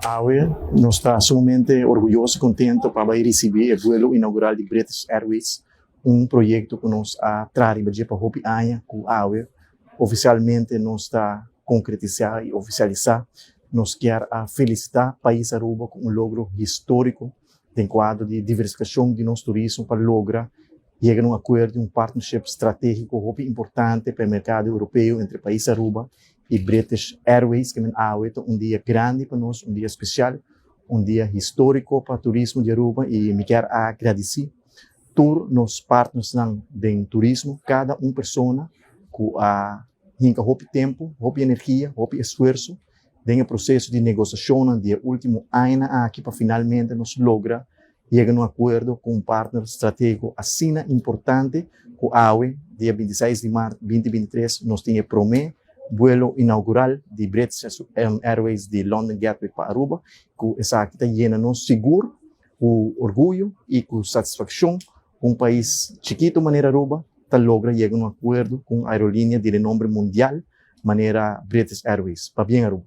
Awe nos ta sumamente orguyoso y contento pa bay ricibi e vuelo inaugural di British Airways, un proyecto cu nos a traha riba dje pa hopi aña cu awe oficialmente nos ta concretisa y oficialisa. Nos kier a felicita pais Aruba cu un logro historico den cuadro di diversificacion di nos turismo pa logra yega na un acuerdo y un partnership strategico hopi importante pa e mercado Europeo entre pais Aruba y British Airways. Ke men awe ta un dia grandi pa nos, un dia special, un dia historico pa turismo di Aruba y mi kier a gradici tur nos partnersnan den turismo, cada un persona cu a hinca hopi tempo, hopi energia, hopi esfuerso den e proceso di negociacionnan di e ultimo añanan aki pa finalmente nos logra yega na un acuerdo cu un partner strategico asina importante cu awe, dia 26 di maart 2023, nos tin e prome vuelo inaugural di British Airways di London Gatwick pa Aruba, cu esaki ta yena nos sigur cu orguyo y cu satisfaccion cu un pais chikito manera Aruba ta logra yega na un acuerdo cu un aerolinea di renombre mundial manera British Airways. Pabien, Aruba!